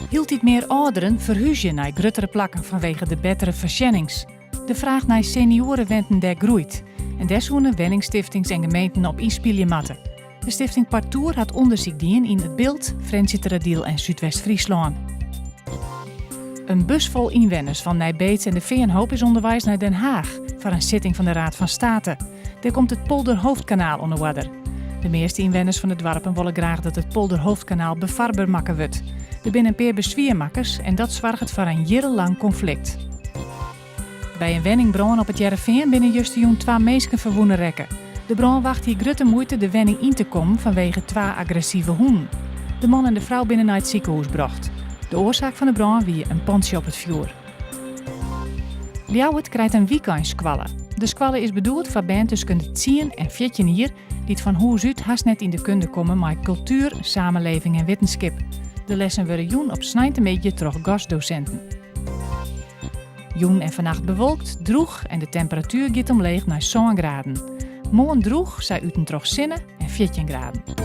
Hieltyd mear âlderen ferhúzje nei gruttere plakken fanwege de bettere foarsjennings. De fraach nei senioarewenten dêr groeit en dêr soene wenningstiftings en gemeenten op ynspylje moatte. De stifting Partoer hat ûndersyk dien yn It Bilt, Frjentsjerteradiel en Súdwest-Fryslân. In bus fol ynwenners fan Nij Beets en De Feanhoop is ûnderweis nei Den Haag foar in sitting fan de Raad van State. Dêr komt it Polderhoofdkanaal oan 'e oarder. De measte ynwenners fan de doarpen wolle graach dat it Polderhoofdkanaal befarber makke wurdt. Der binne in pear beswiermakkers en dat soarget foar in jierrenlang konflikt. By in wenningbrân op It Hearrenfean binne justerjûn twa minsken ferwûne rekke. De brânwacht hie grutte muoite de wenning yn te kommen fanwege twa agressive hûnen. De man en de frou binne nei it sikehûs brocht. De oarsaak fan de brân wie in pantsje op it fjoer. Ljouwert krijt in wykeinskoalle. De skoalle is bedoeld foar bern tusken de tsien en 14 jier dy't fan hûs út hast net yn de kunde komme mei kultuer, samenleving en wittenskip. De lessen wurde jûn op sneintemiddei troch gastdosinten. Jûn en fannacht bewolkt, drûch en de temperatuer giet omleech nei sân graden. Moarn drûch, sa út en troch sinne en 14 graden.